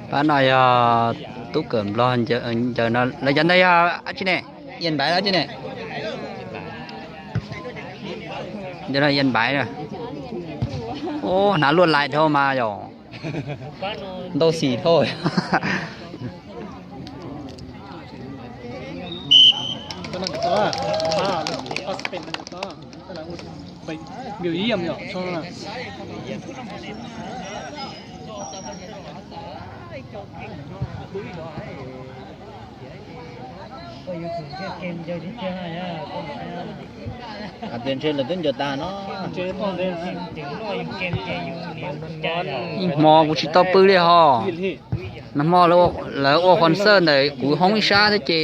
Pab no yog tub kawm nplog ncaws no, lawv cov ntawd yog dab tsi ne? Yên Bái dab tsi ne? Yên Bái. Ub, hnav luaj lais dhau mas yom. Ntau xim dhau. Hais tias ntshe lawv twb ncaws tas no. Ib hmo kuv tsis tau pw li ho. Nag hmo lawv ua concert ntawm kuv hoob ib sab thiab ces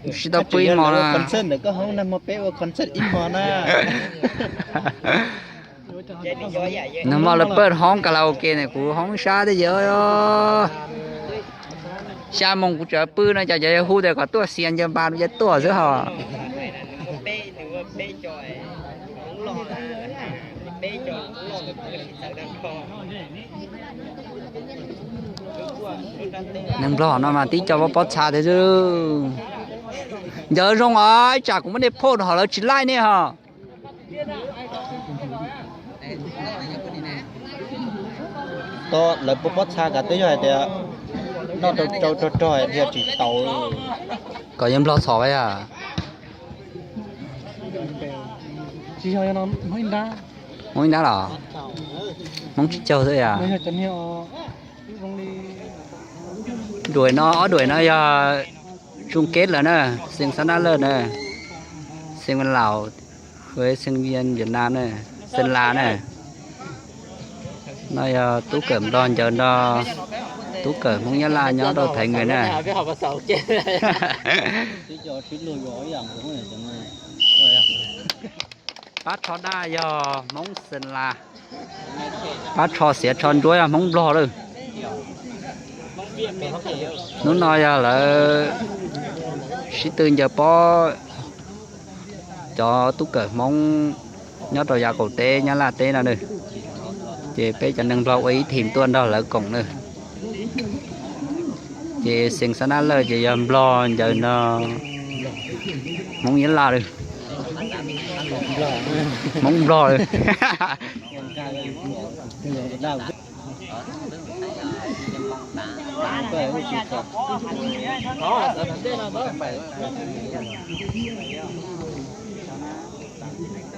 kuv tsis tau pw ib hmo na. Concert ntawm koj hoob, nag hmo peb ua concert ib hmo na. Nag hmo lawv pawj hoob karaoke ntawm kuv hoob ib sab thiab ces xya moos kuv tseem pw no cas cov yawg hu tias kom tuaj xias ncaws npas, ces tuaj xwb ho. Neeg nplog no mas tib co pob pob txha thiab xwb. Ncaws zoo os, ib tsam kuv muab nej phoj rau hauv lawv tsis laij nej ho. Lawv pob pob txha kav twb yog hais tias noj rau rau rog rog dhia tsis tau. Kom yawg nplog txhom yog. Hmoob ib nrab los? Hmoob tsib caug xwb yog. Duais no, ob duais no yog chung kết lawm na, xeev Xab Nab Lawj na, xeev Laus, xeev Vias Việt Nam na, Sơn La na. No yog tub kawm nplog ncaws nrog tub kawm Hmoob Nyab Laj nyob rau Thái Nguyên na. Pab tsho daj yog Hmoob Xees Las, pab tsho xiav tsho ntsuab yog Hmoob Nplog lawm. Hnub no yog lawv sib tw ncaws pob cov tub kawm Hmoob nyob rau yav qaum teb Nyab Laj teb no na. Ces peb cov neeg Nplog ua ib thim tuaj nrog lawv koom na. Ces xeev Xab Nab Lawj ces yog Nplog ncaws no, Hmoob Nyab Laj lawm, Hmoob Nplog lawm.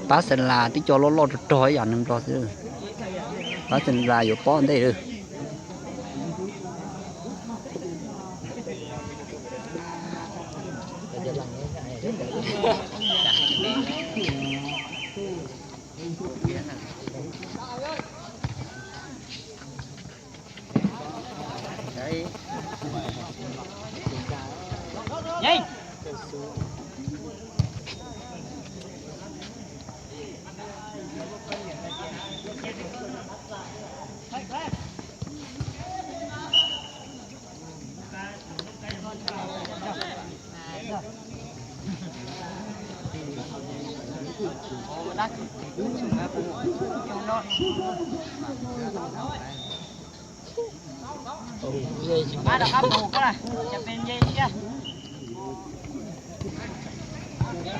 Pab Xees Las tib co loj loj rog rog ib yam neeg Nplog xwb. Pab Xees Las yuav pob ntej lawm.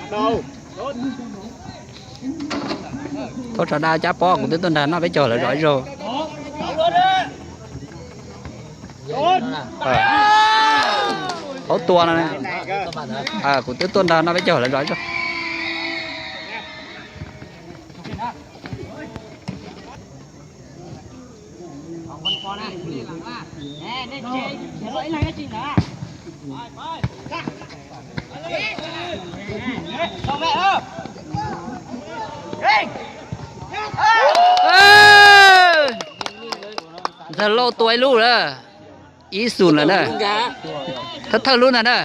Thaub Tsho Daj cab pob, kuv twb tuaj nrog noj peb caug lawv zov ib zaug. Thaub tua no, kuv twb tuaj nrog noj peb caug lawv zov ib zaug. Ntxawg Lauj tua ib lub lawm, ib xus lawm na. Thawj thawj lub ntag na.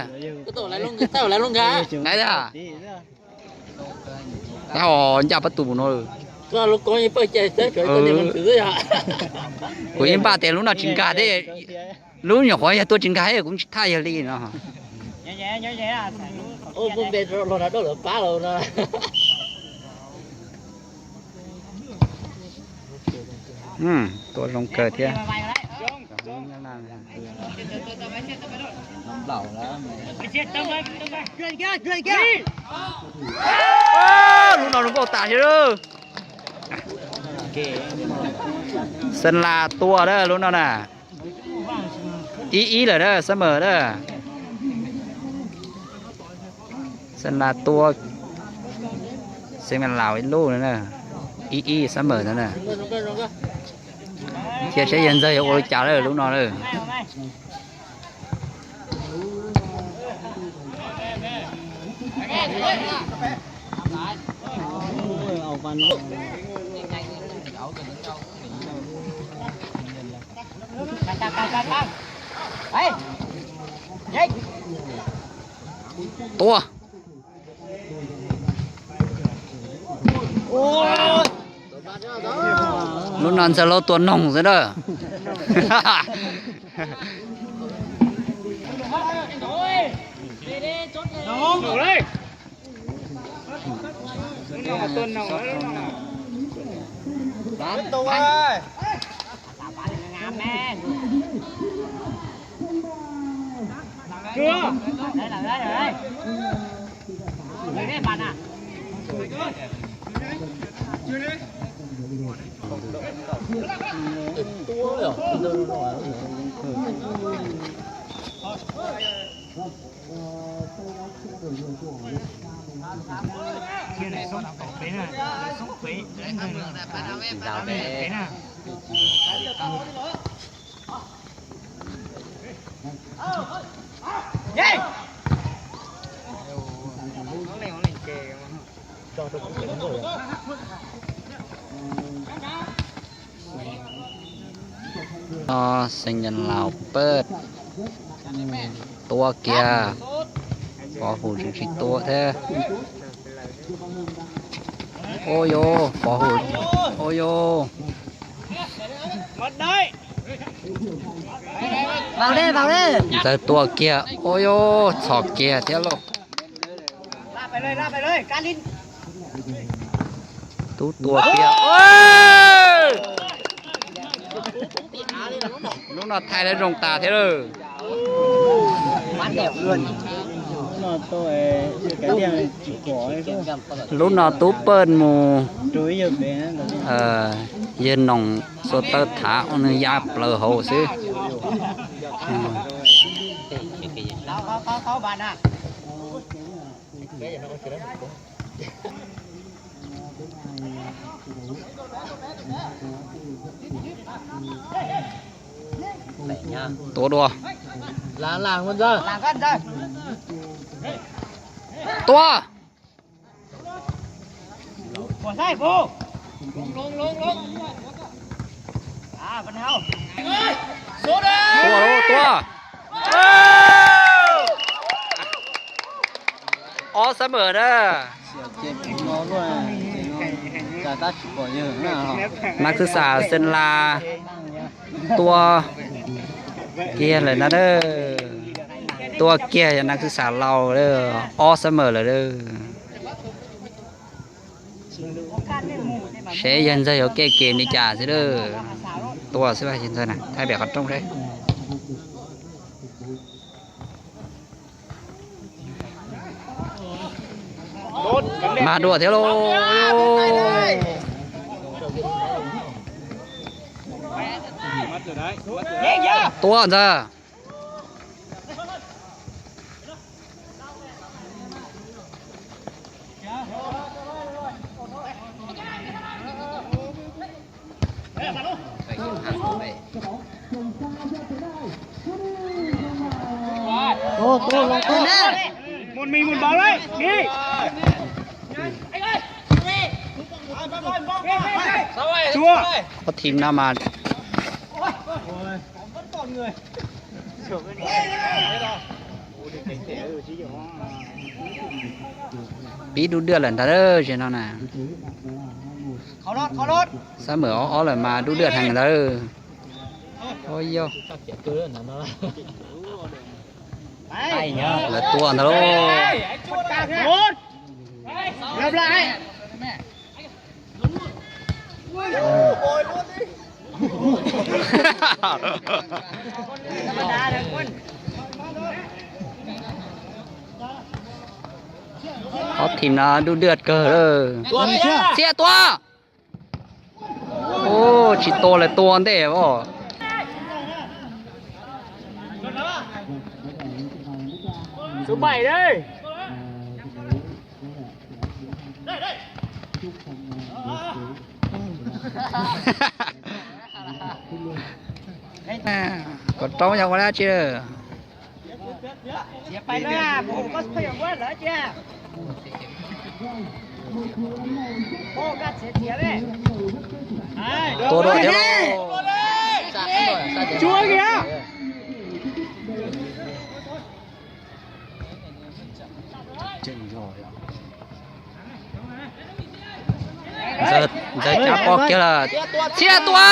Nai, ncaj pab tus no. Kuv yeej npaj tias lub no tsis nkag thiab, lub nyuam qhuav yog tua tsis nkag kuv tsis thaj yawg li no. Tua zoo kawg thiab. Lub no zoo nkauj tas thiab. Xeev Las tua lub no na. Ib ib lawm na, xab mawm na. Xeev Las tua Xeev Las ib lub na. Ib ib xab mawm na. Cia seb yawg ntxawg yuav ua li cas lawm lub no lawm. Tua. Lub no ntxawg laub tua noog xwb na. No xeev Las paj tua kiag, pov hum tseem tsis tua thiab. Ua yus pov hum, ua yus. Ntxawg tua kiag, ua yus txhom kiag thiab lauj. Tub tua kiag. Lub no thaij lawv zoo tas thiab lawm. Lub no tub paj mus, yawg noom xuas taw thav ua nws ya plaws hauv xwb. Tua dua. Tua. Tua, tua. Ob xab mawm na. Nas Khwj Xas Xeev Las tua kiag lawm na. Tua kiag yog Nas Khwj Xas Laus, ob xab mawm lawm. Seb yawg ntxawg yuav kev kev li cas xwb. Tua xwb, yawg ntxawg na, thaij pem qhov rooj seb. Mag dua thiab lauj. Tua ntag. Tua, tua, tua. Một mình một bóng đấy, đi. Tua. Có team nào mà. Pib dub dwaj lawm ntag, zaum no na. Xab mawm ob ob lawm mas dub dwaj heev ntag. Ua yog. Lawv tua ntag lauj. Lặp lại. Qhov thim no dub dwaj kawg lawm. Txhiaj tua. Tsis tua los tua ntej os. Kom rau yog ua dab tsi. Tua dua thiab lauj. Ntxawg cab pob kiag lawm. Txhiaj tua.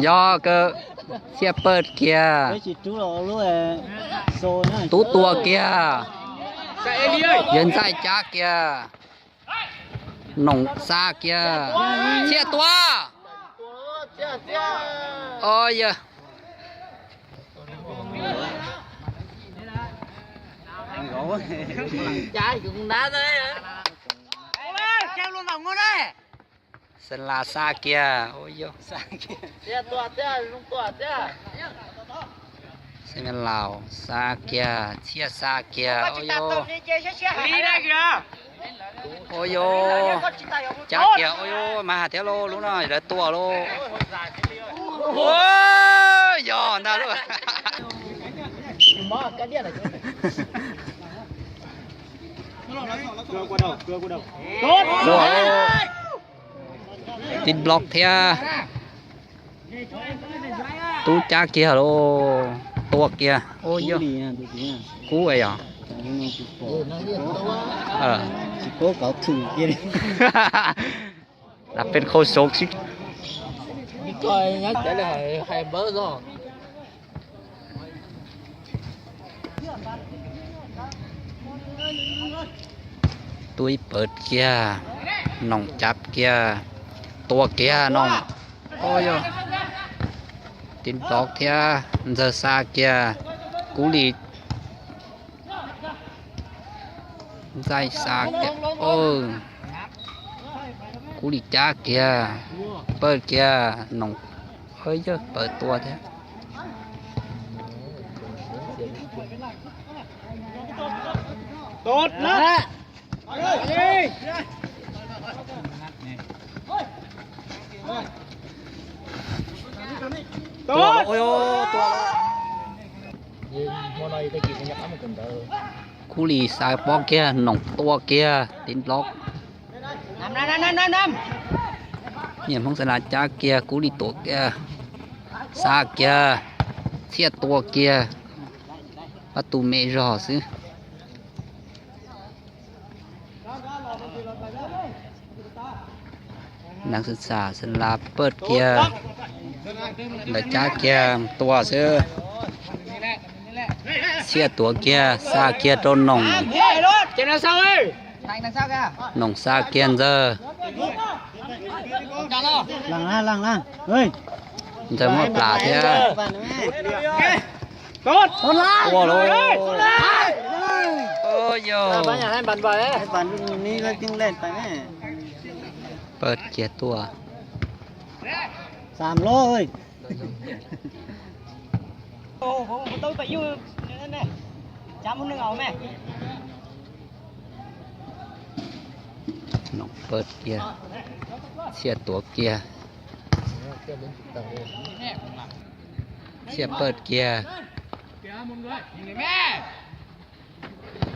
Yog kawg, Txhiaj pawj kiag. Tub tua kiag. Yawg Ntxaij cab kiag. Noom xa kiag. Txhiaj tua. Yawg Xeev Las xa kiag. Xeev Las xa kiag, Txhiaj xa kiag. Ua yog, cab kiag. Ua yog, mas hais thiab lauj, lub no lawv tua lauj. Yog ntag lauj. Tib block thiab. Tub cab kiag lauj, tua kiag. Ua yog, kub yog. Lam peb khau xov xwb. Tub ib pawg kiag, Noom cab kiag, tua kiag Noom. Ua yog, Tib Nplog thiab Ntxawg xa kiag, Kub Lis, Ntxaij xa kiag, Kub Lis cab kiag, pawj kiag Noom, yog pawg tua thiab. Kub Lis xa pob kiag, Noom tua kiag, Tib Nplog. Niam Hmoob Xeev Las cab kiag, Kub Lis tua kiag, xa kiag, Txhiaj tua kiag, pab tu me zog xwb. Neeg Xeev Las pawj kiag, lawv cab kiag tua xwb. Txhiaj tua kiag, xa kiag rau Noom. Noom xa kiag Ntxawg. Ntxawg muab plam thiab. Tua lauj. Yog, pawj kiag tua. Noom pawj kiag, Txhiaj tua kiag, Txhiaj pawj kiag,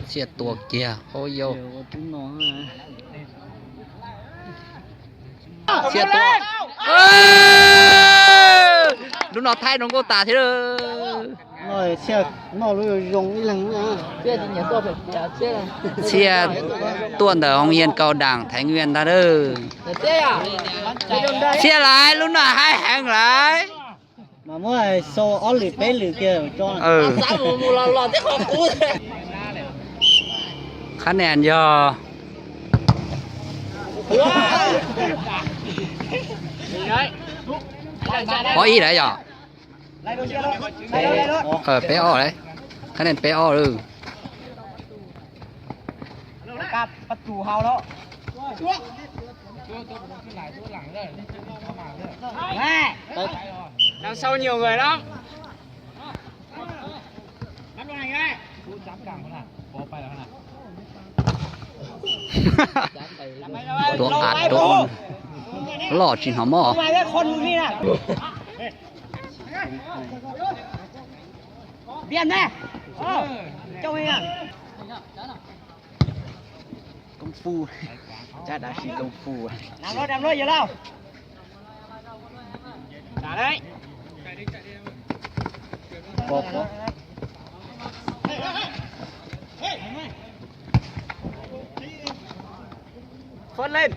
Txhiaj tua kiag, ua yog, Txhiaj tua. Lub no thaij rau nkauj tas thiab. Txhiaj tuaj ntawm hoo yia Kau Daam Thaiv Viaj ntag lauj. Txhiaj laiv, lub no haib heev laiv. Qhab nen yog Ob ib lawm yog? Peb ob lawm. Qhab nej peb ob lawm. Đằng sau nhiều người lắm. Tuav qab tuav loj tsis hnov mob. Công phu. Chắc đã xin công phu. Phớt lên.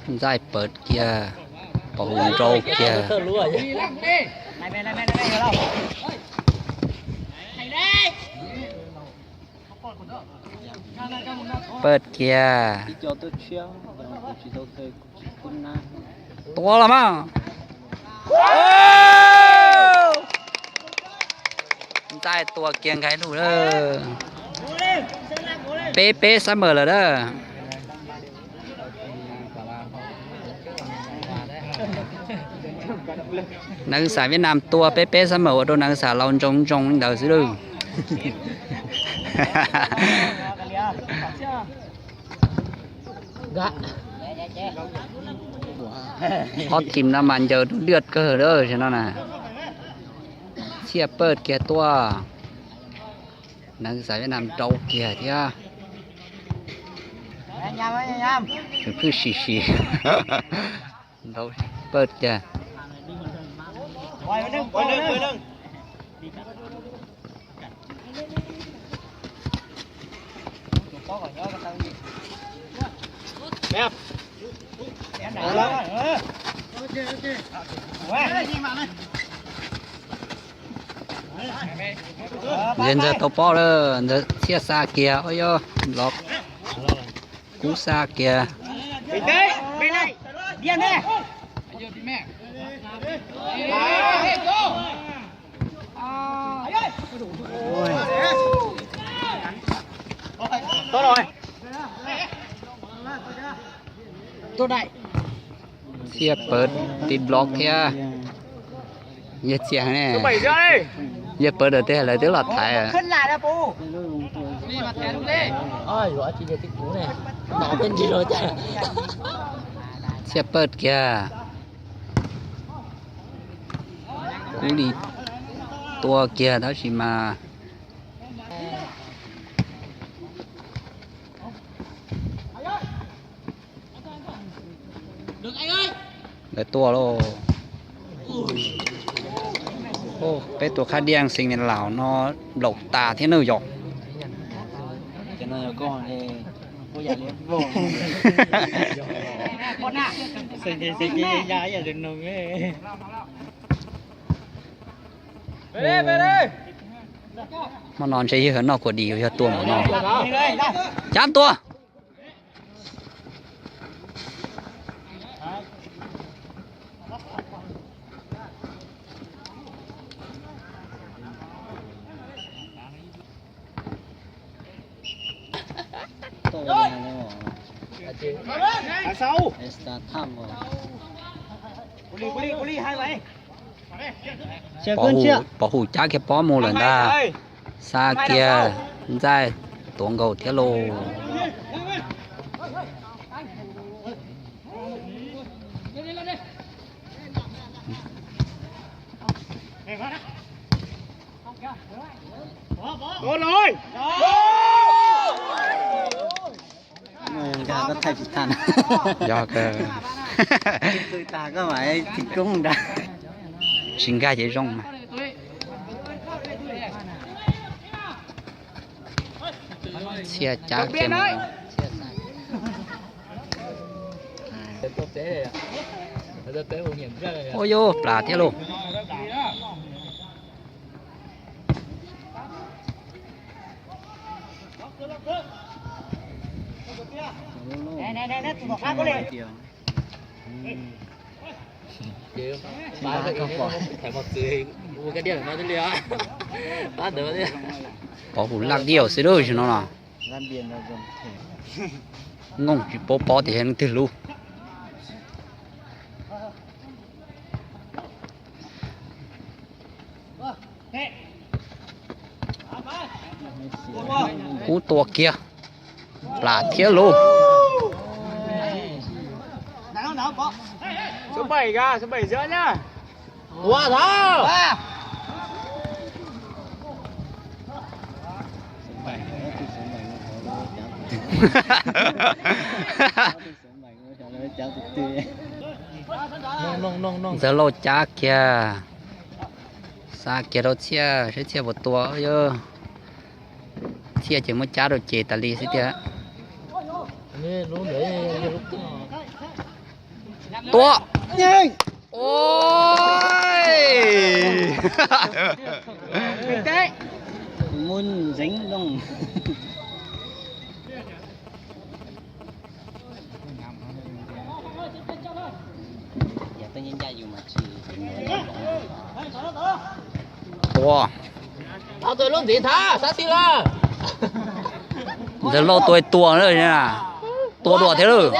Ntxaij pawv kiag, Pov Hu nrau kiag. Pawv kiag. Tua los mas. Ntxaij tua kiag Nkais Luj lawm. Peb peb xab mawm lawm na. Nais xas Vietnam tua peb peb xab mawm ua rau nais xas Laus ntsoov ntsoov li ntawd xwb lawm. Ob team no mas ncaws dub diaj kawg lawm no na. Txhiaj Pawj kiag tuaj, nais xas Vietnam nrau kiag thiab. Phwj phwj si si. Pawj kiag. Ntxawg ntxawg tau pob lawm, ntxawg Txhiaj xa kiag, ua yog los kub xa kiag. Txhiaj Pawj tiv block thiab. Yawg Txhiaj ne, Yawg Pawj ntawd tej lawv twb los thaiv. Txhiaj Pawj kiag. Kub li tua kiag tab sis mas lawv tua lauj. Peb tus khab diaj xeem Laus no nplaum tas thiab nawb yom. Hmo no ntshe yog noj kua dis yog tua mus no. Cab tua. Pov Hu cab kiag pob mus lawm ntag. Xa kiag, Ntxaij tuav nkaus thiab lauj. Yog, tsis nkag ces zoo mas. Txhiaj cab kiag. Ua yog plas thiab lauj. Pov hum laj diaum xwb lub no los. Noog tsis paub pov tias yog leej twg lub. Kub tua kiag. Plam thiab lub. Ntxawg Lauj cab kiag. Xa kiag rau Txhiaj saib Txhiaj puas tua. Txhiaj ces muab cab rau ces tas li xwb tiag. Tua. Tua. Ntxawg Lauj tua tua, tua dua thiab lawm.